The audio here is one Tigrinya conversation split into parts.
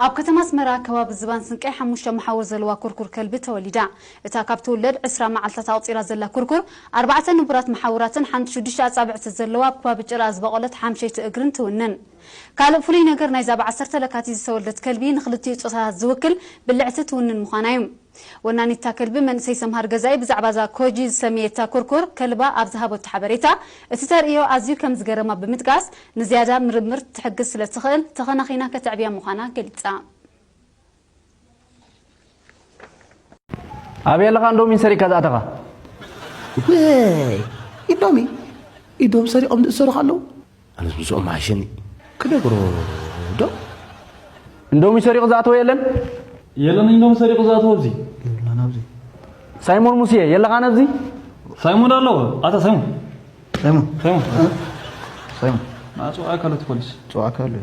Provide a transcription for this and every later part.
ኣብ ከተማ ኣስመራ ከባቢ ዝባን ስንቀይ ሓሙሽተ መሓውር ዘለዋ ኩርኩር ከልቢ ተወሊዳ። እታ ካብ ትውለድ ዕስራ መዓልታት ኣቑጺራ ዘላ ኩርኩር ኣርባዕተ ንቡራት መሓውራትን ሓንቲ ሽዱሽተ ኣጻብዕቲ ዘለዋ ኣብ ከባቢ ጭራ ዝበቖለት ሓምሸይቲ እግርን ትውንን። ካልእ ፍሉይ ነገር ናይዛ ብ ዓሰርተ ለካቲት ዝተወልደት ከልቢ ንኽልቲኡ ጾታታት ዝውክል ብልዕቲ ትውንን ምዃና እዩ። ወናኒታ ከልቢ መንእሰይ ሰምሃር ገዛኢ ብዛዕባ እዛ ኮጂ ዝሰመየታ ኩርኩር ከልባ ኣብ ዝሃበቶ ሓበሬታ፣ እቲ ተርእዮ ኣዝዩ ከም ዝገረማ ብምጥቃስ፣ ንዝያዳ ምርምር ትሕግዝ ስለ ትኽእል ተኸናኺና ከተዕብያ ምዃና ገሊጻ። ኣበይ ኣለኻ እንዶሚ ሰሪቕካ ዝኣተኻ? ወይ ኢንዶሚ ኢዶም ሰሪቖም ዝእሰሩ ኣለዉ። ኣነስ ምስኦም መሓሸኒ ክደግሮ ዶ? እንዶሚ ሰሪቑ ዝኣተወ የለን? የለን እንዶሚ ሰሪቑ ዝኣተወ ኣብዚ። ሳይሞን ሙስየ የለኻን ኣብዚ? ሳይሞን ኣሎ። ኣታ ሳይሞን። ሳይሞን። ሳይሞን። ሳይሞን። ናጽዋ ኣካለት ፖሊስ። ጽዋ ኣካል።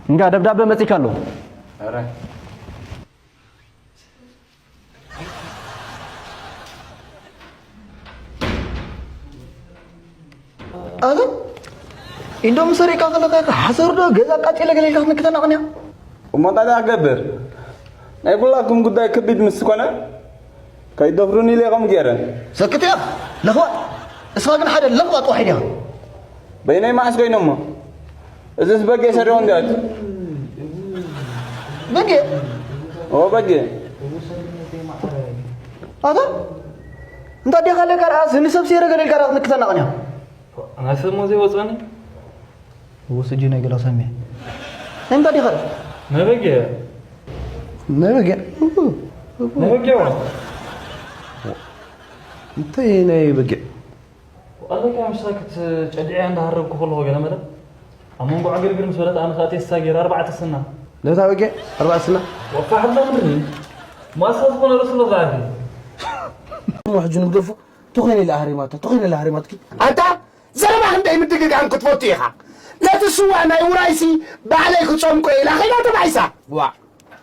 እንጋ ደብዳበ መጺካ ኣሎ። ኣቶ ኢንዶም ሰሪቃ ከለካ ሓሰር ዶ ገዛ ኣቃጺለ ገለ ኢልካ ክትንክተና ቅንያ። እሞ እንታይ ደኣ ክገብር? ናይ ኩላትኩም ጉዳይ ከቢድ ምስ ኮነ ከይደፍሩኒ ኢለ ከምኡ ገይረ። ሰክት ኢኻ ለኽባጥ። እስኻ ግን ሓደ ለኽባጥ ዋሒድ ኢኻ። በይነይ መዓስ ኮይነ እሞ? እዝስ በጊዕ ሰሪቑ እንድያ እቲ። በጊዕ? እወ በጊዕ። ኣታ እንታይ ዲኻ ለካ ደኣ ንሰብ ሴረ ገለ ኢልካ ደኣ ክትንክተና ቅንያ። ናይ ሰብ ሞት ዘይወፅኣኒ። እውስ እጅ ናይ ገላ ሰሜ እንታይ ዲኻ ደኣ? ናይ በጊዕ። ናይ በጊዕ? ናይ በጊዕ ዋ። እንታይ ናይ በጊዕ? ኣለካ ምሳክት ጨዲዐ እንዳሃረብኩ ከለኹ ገለ መለ ኣብ መንጎ ዕግርግር ምስ በለት ኣነ ከዓ ቴስታ ገይረ ኣርባዕተ ስና። ነታ በጊዕ ኣርባዕተ ስና? ወፋ ሓላ ምድሪ ማሳ ዝኾነ ርእሱ ለዛዕቢ። እሞ ሕጂ ንግደፎ ተኾይነ ኢላ ሃሪማታ ተኾይነ ኢላ ሃሪማትኪ። ኣንታ ዘረባ ክንደይ ምድግጋም ክትፈቱ ኢኻ። ነቲ ስዋ ናይ ውራይሲ ባዕለይ ክጸምቆ ኢላ ኸይዳ ተባኢሳ። ዋእ።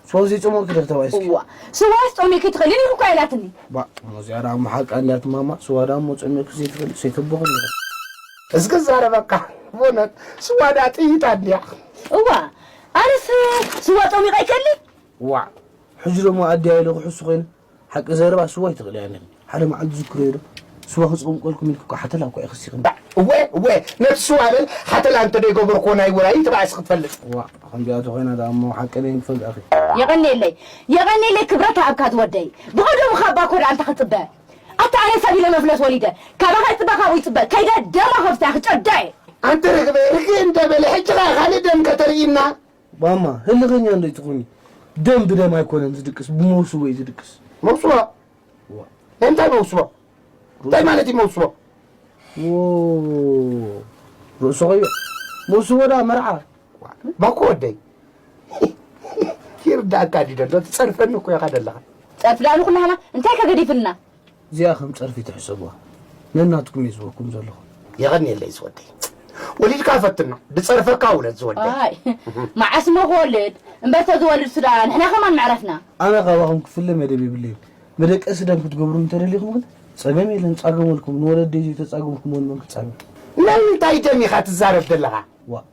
ስዋ ዘይጸሞቕኪ ዶ ተባኢስኪ? እዋ ስዋስ ጾምየ ከይትኽእሊ ነይሩ እኳ ኢላትኒ። ዋእ እዚኣ ደኣ እሞ ሓቃ እንድያ እቲ ማማ። ስዋ ደኣ እሞ ጸሚቕኪ ዘይትኽእሊ ሰይተቦኺ እንዲኺ። እስኪ ዛረበካ። ብእውነት ስዋ ደኣ ጥይት ኣድልያ። እዋ ኣነስ ስዋ ጾሚቐ ኣይክእሊ። ዋእ ሕጂ ደሞ ኣድያ ኢለ ክሕሱ ኮይነ። ሓቂ ዘረባ ስዋ ኣይትኽእልያን ኢኺ። ሓደ መዓልቲ ዝክረዮ ዶ ስዋ ክጸምቀልኩም ኢልኪ እኮ ሓተላ እኮ ኢኺ ሲኺ። እወ እወ ነቲ ስዋ በል ሓተላ እንተ ደይገበርክዎ ናይ ውራይ ተባኢስኪ ትፈልጥ። ዋእ ከምዚኣ ተኾይና ደኣ እሞ ሓቂ ነይን ክፈልጣ ኢኺ። የቐንየለይ የቐንየለይ ክብረት ይሃብካ ዝወደይ። ብቐደሙ ካብ ባኮ ደኣ እንታይ ክጽበ? ኣታ ኣነ ሰብ ኢለ መፍለስ ወሊደ ካባኻ ይጽበ ካብኡ ይጽበ ከይደ ደማ ከፍታ ኢኺ ጨዳየ። ኣንቲ ርግበ ርግእ እንደ በለ ሕጂ ኸኣ ካልእ ደም ከተርእይና። ማማ ህልኸኛ እንዶ ኣይትኹኒ። ደም ብደም ኣይኮነን ዝድቅስ ብመውስቦ እዩ ዝድቅስ። መውስቦ? ናይ እንታይ መውስቦ? እንታይ ማለት እዩ መውስቦ? ርእሲ ኾዮ መውስቦ ዳ መርዓ። ባኮ ወደይ ይርዳእካ ዲዶ እንዶ ትጸርፈኒ እኮ ኢኻ ዘለኻ። ጸርፊ ዳኣ ንኹላህና እንታይ ከገዲፍልና? እዚኣ ከም ጸርፊ ትሕሰብዋ። ነናትኩም እየ ዝበኩም ዘለኹ። የቐንየለይ ዝወደይ። ወሊድካ ፈትኖ። ድጸርፈካ ውለድ ዝወደይ። ኣይ መዓስ እሞ ክወልድ? እምበር ተዝወልድ ሱዳ ንሕና ከማን መዕረፍና። ኣነ ካባኹም ክፍለ መደብ የብለይን። መደቀሲ ደም ክትገብሩ እንተደሊኹም ግን ጸገም የለን ጻገመልኩም። ንወለደይ ዘይተጻገምኩምወን መን ክጻገም? ናይ ምንታይ ደም ኢኻ ትዛረብ ዘለኻ? ዋእ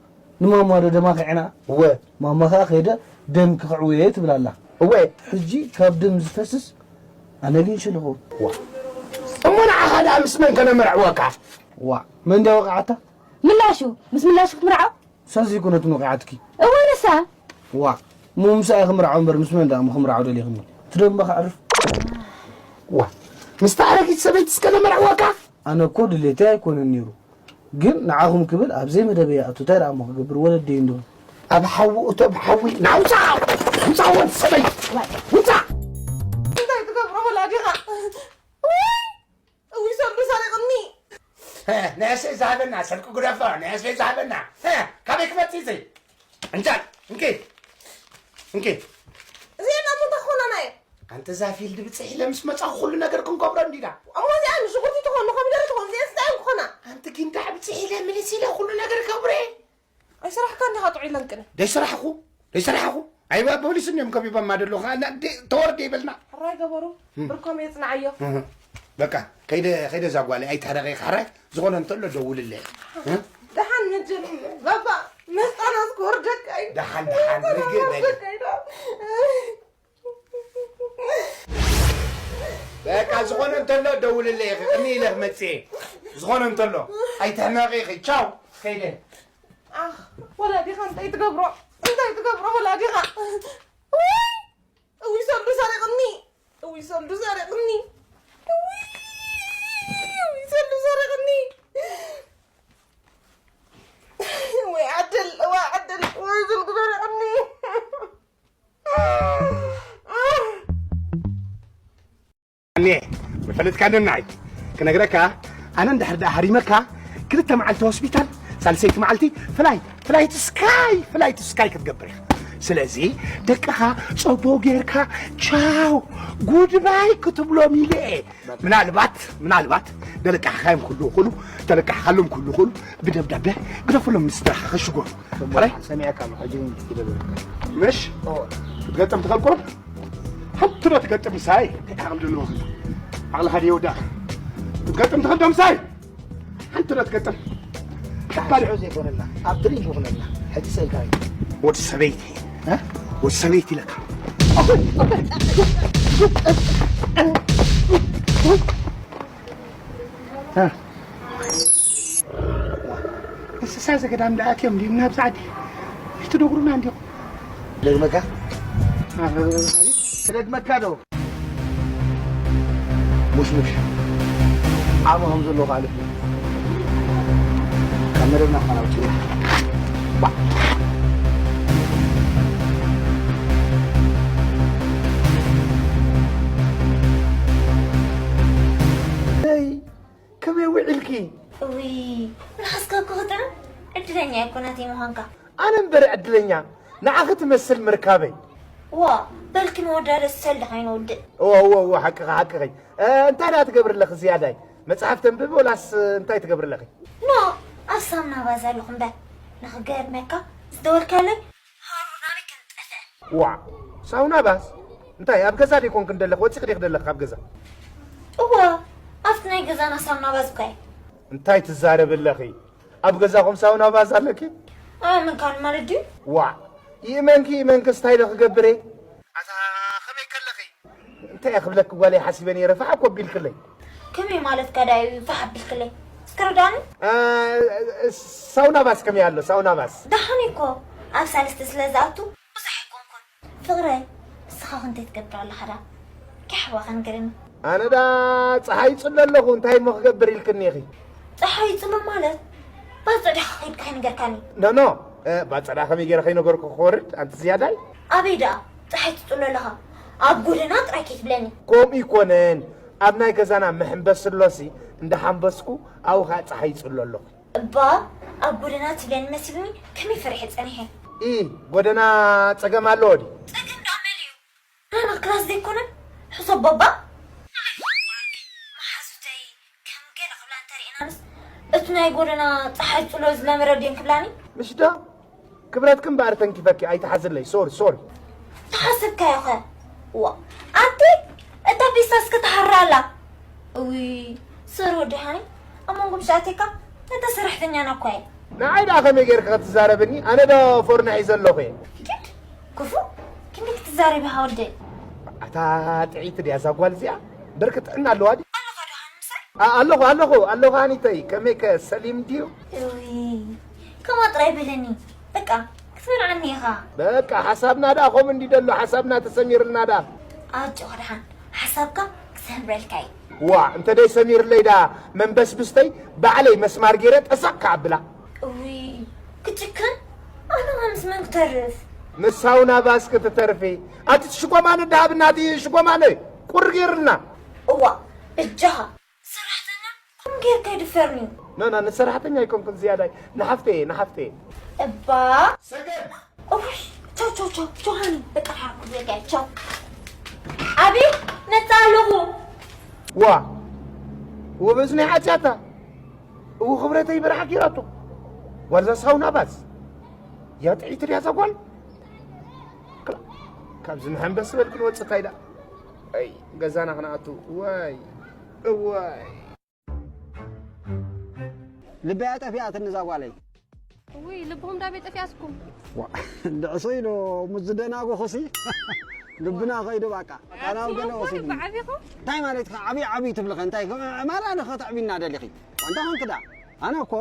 ንማማ ዶ ደማ ክዕና? እወ። ማማ ከኣ ከይደ ደም ክኽዕውየ ትብል ኣላ። እወ። ሕጂ ካብ ደም ዝፈስስ ኣነ ግን ሽልኹ። ዋእ። እሞ ንዓኻ ደኣ ምስ መን ከነመርዕወካ? ዋእ መን ድያ ወቒዓታ? ምላሹ ምስ ምላሹ ክትምርዓው? ንሳ ዘይኮነትን ወቒዓትኪ። እወ ንሳ። ዋእ እሞ ምስኣ እየ ክምርዓው እምበር ምስ መን ደኣ እሞ ክምርዓው ደሊኽኒ? እቲ ደም እባ ከዕርፍ። ዋእ ምስታ ኣረጊት ሰበይትስ ከነመርዕወካ? ኣነ እኮ ድሌተይ ኣይኮነን ነይሩ። ግን ንዓኹም ክብል ኣብ ዘይመደበይ ይኣቱ እንታይ ደኣ እሞ ክገብር ወለደይ እንዶ። ኣብ ሓዊ እቶ ብሓዊ ናውፃ ውፃ ወዲ ሰበይ ውፃ እንታይ ትገብሮ ወላዲኻ ወይ እዊ ሰሉ ሰሪቕኒ ነእሰይ ዝሃበና ሰልቂ ግደፎ ነእሰይ ዝሃበና ካበይ ክመፅእ እዚ እንጃል እንኪ እንኪ እዚኤን ኣቦታ ክኾናና እየ ኣንቲ እዛ ፊልድ ብፅሒለ ምስ መፃኹ ኩሉ ነገር ክንገብሮ እንዲና። እሞ እዚኣ ንሽጉርቲ ትኾን ንኮሚደረ ትኾን እዚኤን እንታይ እየን ክኾና? ኣንቲ ጊንዳዕ ብፅሒለ ምልስ ኢለ ኩሉ ነገር ገብረ። ኣይሰራሕካ እንዲኻ ጥዑይ ለንቅነ። ደይሰራሕኹ ደይሰራሕኹ። ኣይዋ ፖሊስ እኒኦም ከቢቦማ ደለኹ ተወርደ ይበልና። ሕራይ ገበሩ ብርኮም የፅንዓዮ። በቃ ከይደ ከይደ እዛ ጓለይ ኣይትሕረቂ ሕራይ ዝኾነ እንተሎ ደውልለ። ደሓን መጀን ባባ። መስጣና ዝኮርደካ እዩ። ደሓን ደሓን ርግእ በሊ። ደካ እዩ። በቃ ዝኾነ እንተሎ ደውልለይ ኢኺ ቅኒ ኢለ ክመፅእ እየ። ዝኾነ እንተሎ ኣይትሕመቂ ኢኺ። ቻው ከይደ። ኣኽ፣ ወላዲኻ እንታይ ትገብሮ? እንታይ ትገብሮ ወላዲኻ? ውይ! እውይ ሰልዱ ሰሪቕኒ። እውይ ሰልዱ ሰሪቕኒ። እውይ! እውይ ሰልዱ ሰሪቕኒ። ወይ ዓደል፣ ወይ ዓደል፣ ወይ ስልኪ ሰሪቕኒ። እኔ መፈለጥካ ነናይ ክነግረካ ኣነ እንድሕር ደኣ ሃሪመካ ክልተ መዓልቲ ሆስፒታል ሳልሰይቲ መዓልቲ ፍላይ ፍላይ ቱ ስካይ ፍላይ ቱ ስካይ ክትገብር ኢኻ። ስለዚ ደቅኻ ጸቦ ጌርካ ቻው ጉድባይ ክትብሎም ኢለ እየ። ምናልባት ምናልባት ደለቃሕካዮም ክህልዉ ይኽእሉ፣ ተለቃሕካሎም ክህልዉ ይኽእሉ፣ ብደብዳቤ ግደፍሎም ንስድራኻ ከሽጎም። ጥራይ ሰሚዐካ ኣሎ ሕጂ እውን ይደብረካ ምሽ ክትገጥም ትኽእል ቁሩብ ሓንቲ ዶ ትገጥም ምሳይ እንታይ ዓቕሊ ዘለዎ ኸ ዓቕልኻ ድየ ወዳእኻ ክትገጥም ትኽእል ዶ ምሳይ ሓንቲ ዶ ትገጥም ሓባሪ ሽዑ ዘይኮነልና ኣብ ድሪንግ ይኹነልና ሕጂ ሰልካ እዩ ወዲ ሰበይቲ እ? ወዲ ሰበይቲ ኢለካ እንስሳ ዘገዳም ደኣ ኣትዮም ድዮም ናብዚ ዓዲ ኣይትነግሩና እንዲኹም ደግመካ ክደግመካ ዶ ሙሽሙሽ ዓሞ ከም ዘሎ ካልእ ካብ መደብና ኳን ኣውፅኡ ከመይ ውዒልኪ እውይ፣ መልሓስካ እኮ ክጥዕም ዕድለኛ እኮ ናተይ ምዃንካ። ኣነ እምበር ዕድለኛ ንዓኺ ትመስል ምርካበይ ዋ፣ በልኪ መወዳደስ ሰልዲ ከይንውድእ። እወ እወ እወ ሓቅኺ ሓቅኺ እ፣ እንታይ ደኣ ትገብሪ ኣለኺ ዝያዳይ መፅሓፍ ተንብቢ ወላስ እንታይ ትገብሪ ኣለኺ ኖ፣ ኣብ ሳምና ባዛ ኣለኹ እምበር። ንኽገርመካ ዝደወልካለይ ሃሩር ናበይ ከም ዝጠፍአ። ዋዕ ሳውና ባስ እንታይ ኣብ ገዛ ደይኮንክን ደለኽ ወፂኺ ዲኽ ደለኽ ካብ ገዛ እወ፣ ኣብቲ ናይ ገዛና ሳምና ባዝ እኳ እዩ። እንታይ ትዛረቢ ኣለኺ ኣብ ገዛኹም ሳውና ባዝ ኣለኪ ኣመንካኒ ማለት ድዩ? ዋዕ ይእመንኪ ይእመንክስ እንታይ ዶ ክገብር እየ ኣታ ከመይ ከለኺ እንታይ እየ ክብለኪ ጓለይ ሓሲበ ነይረ ፋሕ እኮ ኣቢልክለይ ከመይ ማለትካ ደኣ እዩ ፋሕ ኣቢልክለይ? እስከ ርዳኒ። እ፣ ሳውና ባስ ከመይ ኣሎ ሳውና ባስ ደሓን እኮ ኣብ ሳልስቲ ስለ ዝኣቱ ብዙሕ ኣይኮንኩን። ፍቕረይ፣ ንስኻ ክንደይ ትገብር ኣለኻ ደኣ? ኪሕ እባ ከንግርኒ። ኣነ ዳ ፀሓይ ይፅሎ ኣለኹ እንታይ እሞ ክገብር ኢልክኒ ኢኺ ፀሓይ ይፅሎ ማለት? ባፅዕ ዲኻ ከይድካ ኣይነገርካኒ? ኖኖ እ፣ ባፅዕ ዳ ከመይ ገይረ ከይነገርኩ ክወርድ ኣንቲ ዝያዳይ ኣበይ ደኣ ፀሓይ ትፅሎ ኣለኻ? ኣብ ጎደና ጥራይ ከይትብለኒ። ከምኡ ይኮነን ኣብ ናይ ገዛና መሐንበሲ ኣሎሲ እንዳሓንበስኩ ኣብኡ ከዓ ፀሓይ ይፅሎ ኣለኹ እባ ኣብ ጎደና ትብለኒ መሲሉኒ ከመይ ፈሪሐ ፀኒሐ። ኢ ጎደና ፀገም ኣለዎ ድዩ ፀገም ደኣ መን እዩ? ናና ክላስ ዘይኮነ ሕሰቦ እባ። መሓዙተይ ከም ገለ ክብላ እንተሪእናንስ እቲ ናይ ጎደና ፀሓይ ፅሎ ዝለመደ ድየን ክብላኒ? ምሽ ዶ ክብረትኪ እምበኣር ተንኪፈኪ ኣይትሓዝለይ ሶሪ ሶሪ ተሓሰብካዮ ኸ? ዋ ኣንቲ እታ ፒስታ እስከ ትሓሪ ኣላ። እውይ ሰሮ ደሓኒ ኣብ መንጎ ምሽ ኣቲካ ነታ ሰራሕተኛና እኳ እየ። ንዓይ ደኣ ከመይ ጌርኪ ክትዛረብኒ ኣነ ዶ ፎርኖ ሒዘ ኣለኹ እየ ኪድ ክፉእ ክንደይ ክትዛረብ ኢኻ ወደይ። ኣታ ጥዒቲ ድያ እዛ ጓል እዚኣ በርክ ጥዕና ኣለዋ ድዩ ኣለኻ ዶ ሃንምሳይ? ኣ- ኣለኹ ኣለኹ ኣለኹ ሃኒተይ ከመይከ ሰሊም ድዩ እውይ ከምኣ ጥራይ በለኒ በቃ ክትበልዓኒ ኢኻ። በቃ ሓሳብና ደኣ ከምኡ እንዲ ደሎ ሓሳብና ተሰሚርልና ደኣ ኣጆኻ ደሓን ሓሳብካ ክሰምረልካ እዩ። ዋዕ እንተ ደይ ሰሚርለይ ደኣ መንበስብስተይ ባዕለይ መስማር ገይረ ጠሰቕ ክኣብላ እውይ ክጭክን ኣነ ምስ መን ክተርፍ? ምስ ሳውና ባስ ክትተርፊ ኣቲ ሽጎማነ ደሃብና ኣቲ ሽጎማነ ቁር ገይርልና እዋ በጃኻ ሰራሕተኛ ከም ጌርካ ይድፈርኒ እዩ። ናና ንሰራሕተኛ ኣይኮንኩን ዝያዳይ ንሓፍተ እየ ንሓፍተ እየ እባ ሰገድ እውይ ቻው ቻው ቻው ቻው ሃኒ በቃ ሓርኩ ዘጋይ ቻው ኣቢ መጣ ኣለኹ ዋ ወበዝኒ ሓትያታ እው ክብረተይ በረሓ ጌራቶ ጓልዛ ሳውና ባስ እያ ጥዒት ድያ እዛ ጓል ክላ- ካብዚ መሐንበስ በል ክንወፅእ እንታይ ዳ ኣይ ገዛና ክንኣቱ ዋይ እዋይ ልበያ ጠፊኣትኒ እዛ ጓለይ ውይ ልብኹም ዳቤ ጠፊኣስኩም። ድዕሶ ኢሎ ምስ ዝደናጎኹሲ ልብና ኸይዱ ባቃ ቃላው ገለ ወሲዱ። ብዓቢኹም እንታይ ማለት ኢኻ? ዓብዪ ዓብዪ ትብልኸ እንታይ ማራ ንኸተዕብና ደሊኺ? እንታይ ኾንክዳ? ኣነ እኮ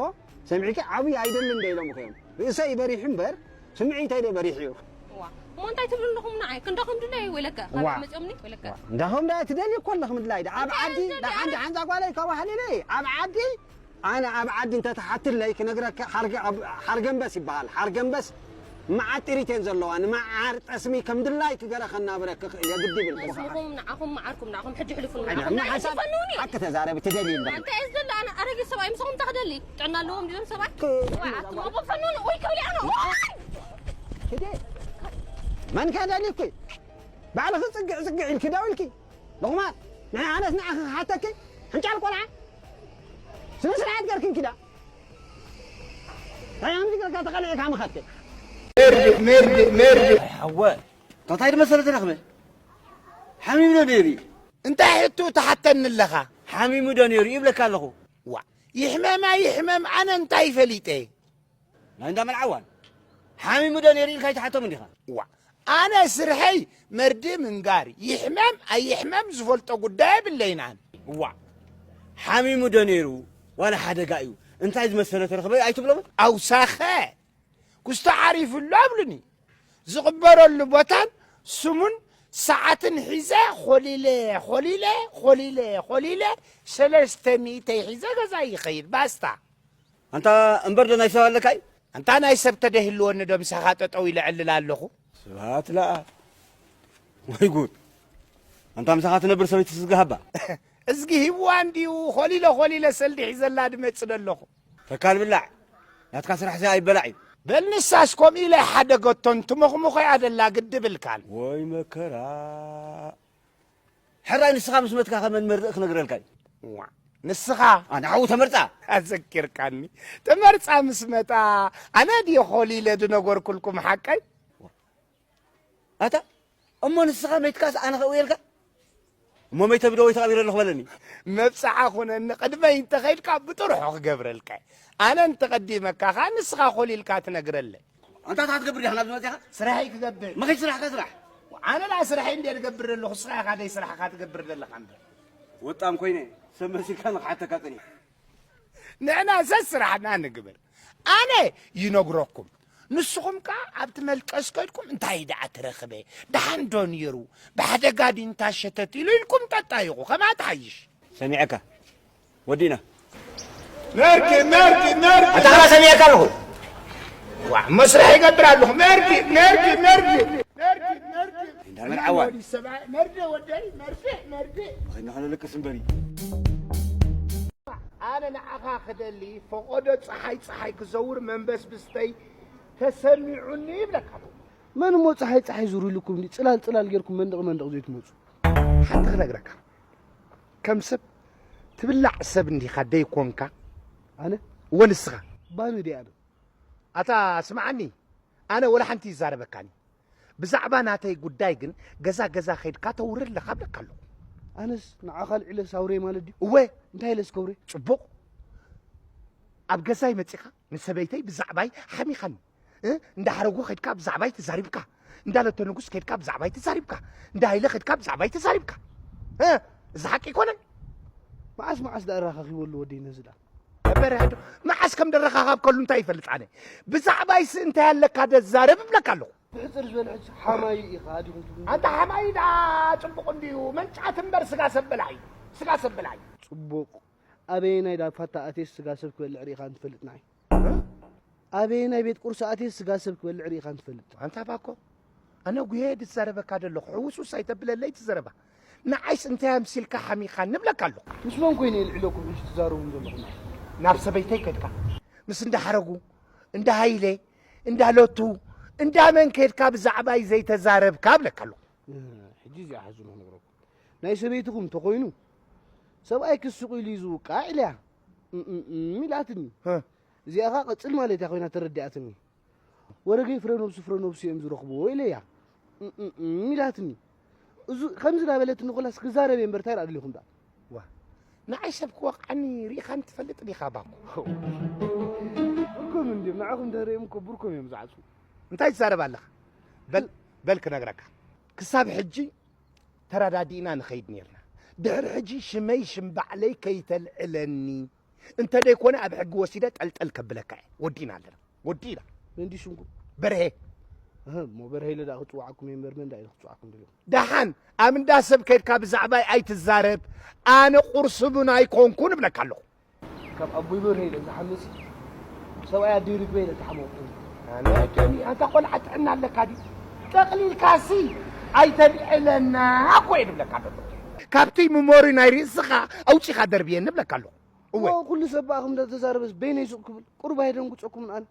ሰሚዕኪ ዓብዪ ኣይደልን ዶ ኢሎም እዮም። ርእሰይ በሪሑ እምበር ስምዒተይ ዶ በሪሑ እዩ። እሞ እንታይ ትብሉ ኣለኹም ንዓይ ክንደኹም ድለ ወይለከ ካልእ መፅኦምኒ ወይለከ እንዳኹም ዳ ትደልዩ እኮ ኣለኹ ምድላይ ዳ ኣብ ዓዲ ደሓን ደሓን ዛጓለይ ከባህልለ ኣብ ዓዲ ኣነ ኣብ ዓዲ እንተተሓትለይ ክነግረካ ሓርገንበስ ይበሃል። ሓርገንበስ መዓር ጥሪት እየን ዘለዋ። ንመዓር ጠስሚ ከም ድላይ ክገረ ከናብረ ክኽእል እየ ግዲ ይብል። ንስኹም ንዓኹም መዓርኩም ንዓኹም ሕጂ ሕልፉ ንዓኹም ሓሳብ ሓቂ ተዛረቢ ትደሊ እምበር። እንታይ እየ ዝደሊ ኣነ ኣረጊት ሰብኣይ ምስኹም እንታይ ክደሊ ጥዕና ኣለዎም ድዮም ሰብኣይ? ኣቱም ኣቦ ፈኑኒ ወይ ክብል ኣነ ሂደ መን ከደሊ እኮ ባዕልኺ ፅግዕ ፅግዕ ኢልኪ ደው ኢልኪ ልቑማት ንዓይ ኣነስ ንዓኺ ክሓተኪ ሕንጫል ቆልዓ ስነ ስርዓት ገርክን ኪዳ እንታይ ኣምዚ ገርካ ተቐልዒ ካብ ምኸድኪ መርድ መርድ መርድ ሓወ እንታይ ድመሰለ ተረኽበ ሓሚምዶ ነይሩ እዩ እንታይ ሕቱ ትሓተኒ ኣለኻ ሓሚሙ ዶ ነይሩ ይብለካ ኣለኹ ዋ ይሕመማ ይሕመም ኣነ እንታይ ፈሊጠ ናይ እንዳ መልዓዋን ሓሚሙ ዶ ነይሩ ኢልካ ይትሓቶም እንዲኻ ዋ ኣነ ስርሐይ መርድእ ምንጋር ይሕመም ኣይሕመም ዝፈልጦ ጉዳይ የብለይን ኣነ። እዋእ ሓሚሙ ዶ ነይሩ ዋላ ሓደጋ እዩ እንታይ ዝመሰለ ተረኽበ ኣይትብሎምን? ኣውሳኸ ኩስቶ ዓሪፉ ኣሎ ኣብሉኒ። ዝቕበረሉ ቦታን ስሙን ሰዓትን ሒዘ ኾሊለ ኾሊለ ኾሊለ ኾሊለ ሰለስተ ሚእተይ ሒዘ ገዛይ ይኸይድ ባስታ። ኣንታ እምበር ዶ ናይ ሰብ ኣለካ እዩ? ኣንታ ናይ ሰብ ተደይህልወኒ ዶ ምሳኻ ጠጠው ኢለ ዕልል ኣለኹ? ስብሃት ለኣብ ወይ ጉድ ኣንታ ምሳኻ ትነብር ሰበይቲ ስዝግሃባ እዝጊ ሂብዋ እንድዩ ኾሊለ ኾሊለ ሰልዲ ሒዘላ ድመጽእ ደለኹ። ተካል ብላዕ ናትካ ስራሕ ዘይ ኣይበላዕ እዩ። በል ንሳስ ከምኡ ኢለ ይሓደገቶን ትመኽሙኸ እያ ደላ ግዲ ብልካን። ወይ መከራ ሕራይ ንስኻ ምስ መትካ ከመን መርእ ክነግረልካ እዩ ዋ ንስኻ ኣነ ሓዉ ተመርጻ ኣዘኪርካኒ ተመርጻ ምስ መጣ ኣነ ድየ ኾሊለ ድነገርኩልኩም ሓቀይ ኣታ እሞ ንስኻ መይትካስ ኣነ ከእውየልካ እሞ መይተ ብደወይ ተቐቢረ ኣለኹ በለኒ መብጽዓ ኹነኒ ቅድመይ እንተኸይድካ ብጥርሖ ክገብረልካ ኣነ እንተቐዲመካ ኸዓ ንስኻ ኾሊልካ ትነግረለይ ኣንታ እንታይ ክትገብር ዲኻ ናብዚ መጺኻ? ስራሐይ ክገብር። መኺድ ስራሕካ ስራሕ። ኣነ ደኣ ስራሐይ እንድየ ዝገብር ዘለኹ፣ ንስኻ ኢኻ ደይ ስራሕኻ ትገብር ዘለኻ እምበር። ወጣም ኮይነ ሰብ መሲልካ ንኽሓተካ ጸኒሐ። ንሕና ሰስራሕና ንግበር። ኣነ ይነግረኩም። ንስኹም ከኣ ኣብቲ መልቀስ ከድኩም እንታይ ደኣ ተረኽበ? ደሓን ዶ ነይሩ? ብሓደጋ ድዩ እንታ ሸተት ኢሉ ኢልኩም ጠጣይቑ። ከማኣ ትሓይሽ። ሰሚዐካ ወዲእና መርቂ መርቂ መርቂ ኣታ ኸላ ሰሚዐካ ኣለኹ ዋ መስርሕ ይገብር ኣለኹ መርቂ መርቂ መርቂ እንዳመን ዓዋን ሰብኣይ መርዲ ወደይ መርዲ መርዲ ኸይና ኸነለቅስ እምበሪ ኣነ ንዓኻ ክደሊ ፈቐዶ ፀሓይ ፀሓይ ክዘውር መንበስብስተይ ተሰሚዑኒ ይብለካ ኣለኹ መን እሞ ፀሓይ ፀሓይ ዙር ኢሉኩም ፅላል ፅላል ጌርኩም መንደቕ መንደቕ ዘይትመፁ ሓንቲ ክነግረካ ከም ሰብ ትብላዕ ሰብ እንዲኻ ደይኮንካ ኣነ ወንስኻ ባኒ ድያ ዶ ኣታ ስምዓኒ ኣነ ወላ ሓንቲ ይዛረበካኒ ብዛዕባ ናተይ ጉዳይ ግን ገዛ ገዛ ኸይድካ ተውርድ ኣለኻ ብለካ ኣለኹ ኣነስ ንዓኻ ልዒለ ሳውሬ ማለት ድዩ እወ እንታይ ኢለ ስከውሬ ጽቡቕ ኣብ ገዛይ መጺኻ ንሰበይተይ ብዛዕባይ ሓሚኻኒ እንዳሓረጉ ከድካ ብዛዕባይ ተዛሪብካ እንዳለቶ ንጉስ ከድካ ብዛዕባይ ተዛሪብካ እንዳሃይለ ከድካ ብዛዕባይ ተዛሪብካ እዚ ሓቂ ኣይኮነን መዓስ መዓስ ደኣ ኣራኻኺበሉ ወደይ ነዚ ደኣ በርሀ መዓስ ከም ደረኻኻብ ከሉ እንታይ ይፈልጥ ኣነ ብዛዕባይስ እንታይ ኣለካ ደዛረብ እብለካ ኣለኹ ብሕፅር ዝበለ ሕጂ ሓማዩ ኢኻ ዲኹም ትብሉ ኣንታ ሓማዩ ደኣ ፅቡቕ እንድዩ መንጫት እምበር ስጋ ሰብ በላዕ እዩ ስጋ ሰብ በላዕ እዩ ፅቡቕ ኣበየናይ ዳፋታ ኣትየስ ስጋ ሰብ ክበልዕ ርኢኻን ትፈልጥ ንዓይ? ኣበየናይ ቤት ቁርሲ ኣትየስ ስጋ ሰብ ክበልዕ ርኢኻን ትፈልጥ? ኣንታ ባኮ ኣነ ጉሄ ድዛረበካ ደለኹ ሕውስውስ ኣይተብለለይ ትዘረባ ንዓይስ እንታይ ኣምሲልካ ሓሚኻኒ እብለካ ኣለኹ። ምስ መን ኮይነ እየ ልዕለኩም ሕጂ ትዛረቡኒ ዘለኹም? ናብ ሰበይተይ ከድካ ምስ እንዳሓረጉ እንዳ ሃይለ እንዳ ሎቱ እንዳ መን ከድካ ብዛዕባይ ዘይተዛረብካ እብለካ ኣለኹ። ሕጂ እዚኣ ሓዙ ንኽነግረኩም ናይ ሰበይትኹም እንተኾይኑ ሰብኣይ ክስቑ ኢሉ እዩ ዝውቃዕ ኢለያ እም ኢላትኒ እዚኣ ኸዓ ቐፅል ማለት እያ ኮይና ተረዲኣትኒ ወረገይ ፍረ ነብሱ ፍረ ነብሱ እዮም ዝረኽብዎ ኢለያ እም ኢላትኒ እዚ ከምዚ እናበለትኒ ኮላስ ክዛረብ እየ እምበር እንታይ ደኣ ደሊኹም ደኣ ዋ ንዓይ ሰብ ክወቕዓኒ ርኢኻኒ ትፈልጥ ዲኻ ባኮ እንዲም ንዓኹም ድሕሪኦም እኮ ብርኮም እዮም ዝዓጽዉ። እንታይ ትዛረብ ኣለኻ? በል በል ክነግረካ። ክሳብ ሕጂ ተረዳዲእና ንኸይድ ኔርና። ድሕሪ ሕጂ ሽመይ ሽም ባዕለይ ከይተልዕለኒ፣ እንተ ደይኮነ ኣብ ሕጊ ወሲደ ጠልጠል ከብለካ እየ። ወዲእና ኣለና። ወዲእና። መንዲ ሽምኩም? በርሄ። እህ፣ እሞ በርሄ ኢለ ደኣ ክጽዋዓኩም እየ እምበር፣ መን ደኣ ኢለ ክጽዋዓኩም ደልኹ? ደሓን ኣብ እንዳ ሰብ ከድካ ብዛዕባይ ኣይትዛረብ። ኣነ ቁርሲ ቡን ኣይኮንኩን እብለካ ኣለኹ። ካብ ኣቦይ በርሄ ኢለ ዝሓምስ ሰብኣይ ኣደይ ርግበ ኢለ ዝሓመቕኩ። ኣነ ኣንታ ቆልዓ ጥዕና ኣለካ ድዩ? ጠቕሊልካሲ ኣይተልዕለና እኮ እየ ዝብለካ ዘለኹ። ካብቲ ሚሞሪ ናይ ርእስኻ ኣውጺኻ ደርብየኒ እብለካ ኣለኹ። እወ። ኦ፣ ኩሉ ሰብ ብኣኹም እንዳተዛረበስ በይነይ ስቕ ክብል ቁሩብ ኣየደንጉጸኩምን ኣነ?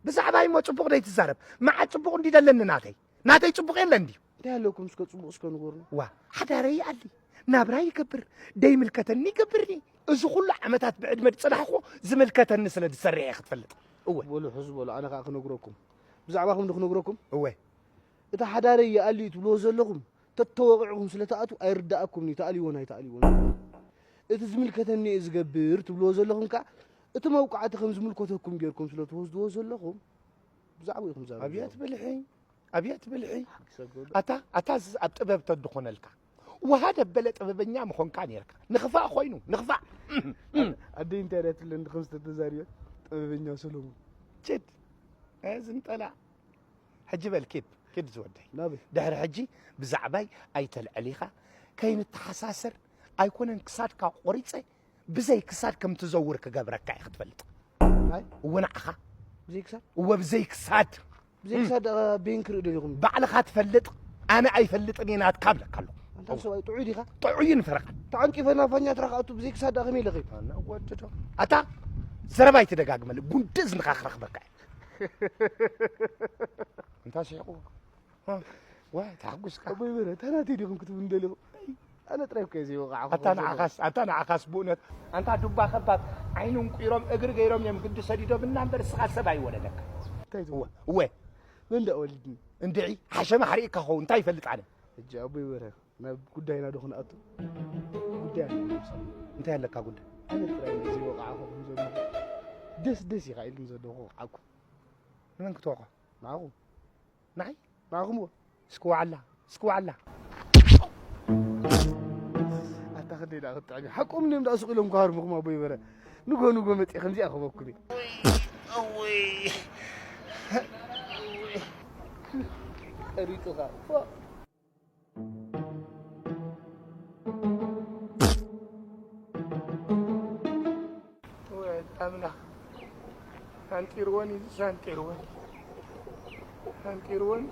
ብዛዕባይ እሞ ጽቡቕ ደይትዛረብ። መዓት ጽቡቕ እንዲ ደለኒ ናተይ። ናተይ ጽቡቕ የለን ድዩ? እንታይ ኣለኩም እስከ ጽቡቕ እስከ ንገሩኒ። ዋ፣ ሓዳረይ ይኣሊ፣ ናብራ ይገብር፣ ደይምልከተኒ ይገብርኒ። እዚ ኩሉ ዓመታት ብዕድመ ዝጸናሕኩ ዝምልከተኒ ስለ ዝሰርሕ እየ ክትፈልጥ። እወ። በሉ ሕዙ በሉ፣ ኣነ ከኣ ክነግረኩም። ብዛዕባኹም ዶ ክነግረኩም? እወ። እቲ ሓዳረይ ይኣሊ እዩ ትብልዎ ዘለኹም፣ ተተወቒዕኩም ስለ ትኣትዉ ኣይርድኣኩምን እዩ፣ ተኣልይዎን ኣይተኣልይዎን። እቲ ዝምልከተኒ እየ ዝገብር ትብልዎ ዘለኹም ከኣ፣ እቲ መውቃዕቲ ከም ዝምልከተኩም ጌርኩም ስለ ትወስድዎ ዘለኹም፣ ብዛዕባኡ ኢኹም ትዛረቡ ኣብያት ዘለኹም። ብልሒ፣ ኣብያት ብልሒ። ሓቂ ሰገዱ። ኣታ፣ ኣታ ዝ-፣ ኣብ ጥበብ ተድኾነልካ። ውሃ ደበለ ጥበበኛ ምኾንካ ኔርካ። ንኽፋእ ኾይኑ፣ ንኽፋእ። ኣደይ እንታይ ደኣ ትብለኒ ከም ዝተተዛሪበ፣ ጥበበኛ ሰሎሞን። ችድ። እ፣ ዝንጠላ። ሕጂ በል ኪድ፣ ኪድ ዝወደይ። ናበይ? ድሕሪ ሕጂ ብዛዕባይ ኣይተልዕል ኢኻ። ከይንተሓሳሰር ኣይኮነን ክሳድካ ቆሪጸ ብዘይ ክሳድ ከም ትዘውር ክገብረካ እየ ክትፈልጥ። ኣይ? እወ ንዓኻ። ብዘይ ክሳድ? እወ ብዘይ ክሳድ። ብዘይ ክሳድ ደኣ በይን ክርኢ ደሊኹም? ባዕልኻ ትፈልጥ፣ ኣነ ኣይፈልጥን እየ ናትካ እብለካ ኣለኹ። ኣንታ ሰብኣይ ጥዑይ ዲኻ? ጥዑይን ፈረቓን። ተዓንቂፈ ናብ ፋኛትራ ክኣቱ ብዘይ ክሳድ ደኣ ከመይ ኢለ ኸይድ? ኣነ ወዲ ዶ? ኣታ ዘረባ ኣይትደጋግመለይ፣ ጉንዲ እዝንኻ ክረኽበካ እየ። እንታይ ስሒቑ? ዋ፣ ተሓጒስካ። ኣቦይ በረ፣ እታ ናተይ ዲኹም ክትብሉ ደሊኹም? ኣነ ጥራይ እኮ እየ ዘይወቓዕኹ ኣታ ንዓኻስ፣ ኣታ ንዓኻስ ብእውነት። ኣንታ ዱባ ከባብ ዓይኑ እንቁይሮም እግሪ ገይሮም እዮም ግዲ ሰዲዶምና እምበር እስኻ ሰብ ኣይወለደካ። እንታይ ትብሉ? እወ፣ እወ። መን ደኣ ወሊድኒ? እንድዒ፣ ሓሸማ ሓሪእካ ኸውን፣ እንታይ ይፈልጥ ኣነ? ሕጂ ኣቦይ በረ፣ ናብ ጉዳይና ዶ ክንኣቱ? ጉዳይ ኣለኒ ምሳኹም። እንታይ ኣለካ ጉዳይ? ኣነ ጥራይ እየ ዘይወቓዕኹ ከም ዘለኹ። ደስ ደስ ኢኻ ኢሉኒ ዘለኹ ወቓዕኩ። ንመን ክትወቕዖ? ንዓኹም። ንዓይ? ንዓኹም እወ። እስኪ ዋዕላ፣ እስኪ ዋዕላ። ኣታ ክንደይ ደኣ ክትጥዕም እዩ። ሓቆም እዮም ደኣ ስቕ ኢሎም ክሃርሙኹም ኣቦይ በረ። ንጎ ንጎ መጺአ ከምዚኣ ክበኩም እየ። እውይ፣ እውይ። ቀሪጽኻ። ፎእ። ወይ ኣምላኽ፣ ኣንጢርወኒ፣ ኣንጢርወኒ፣ ኣንጢርወኒ።